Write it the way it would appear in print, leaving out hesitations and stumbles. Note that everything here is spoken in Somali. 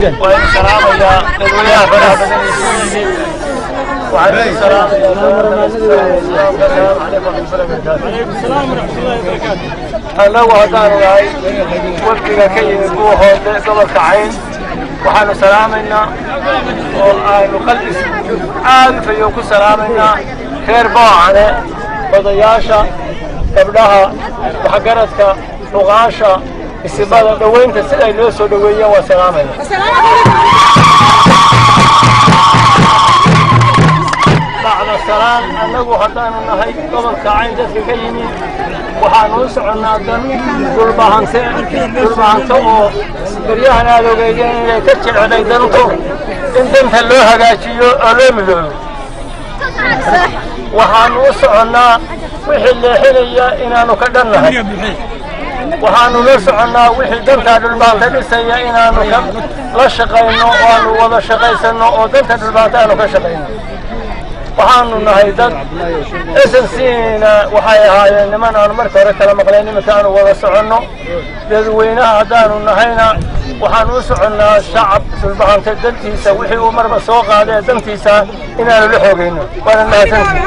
Waa idin salaamayaa dadweynaha faraha badan ee isugu yimid. Waxaan idin salaamayaa asalaamu calaykum waraxmatullahi wabarakaatu. Annagu haddaanu nahay wafdiga ka yimid Buuhoodle, gobolka Cayn, waxaanu salaamaynaa oo aanu qalbi aad u fayow ku salaamaynaa reer Boocane, odayaasha, gabdhaha, waxgaradka, cuqaasha, isimada. Dhoweynta siday noo soo dhoweeyeen waa salaamayna. Bacda salaan, annagu haddaanu nahay gobolka Cayn dadka ka yimi, waxaanu u soconnaa dan Dhulbahante, Dhulbahante oo beryahan aad ogeeyeen inay ka jecday dantu in danta loo hagaajiyo oo loo midoobo. Waxaanu u soconnaa wixii leexinaya inaannu ka dhan nahay. Waxaanu la soconnaa wixii dantaa Dhulbahante dhisaya inaannu ka la shaqayno oo aanu wada shaqaysanno oo danta Dhulbahante aanu ka shaqayno. Waxaanu nahay dad SNC-na waxay ahaayeen niman aanu marka hore kala maqlayn, iminka aanu wada soconno. Dadweynaha haddaanu nahayna, waxaanu u soconnaa shacab Dhulbahante dantiisa wixii uu marba soo qaadee dantiisa inaanu la xoogayno. Waana mahadsantihi.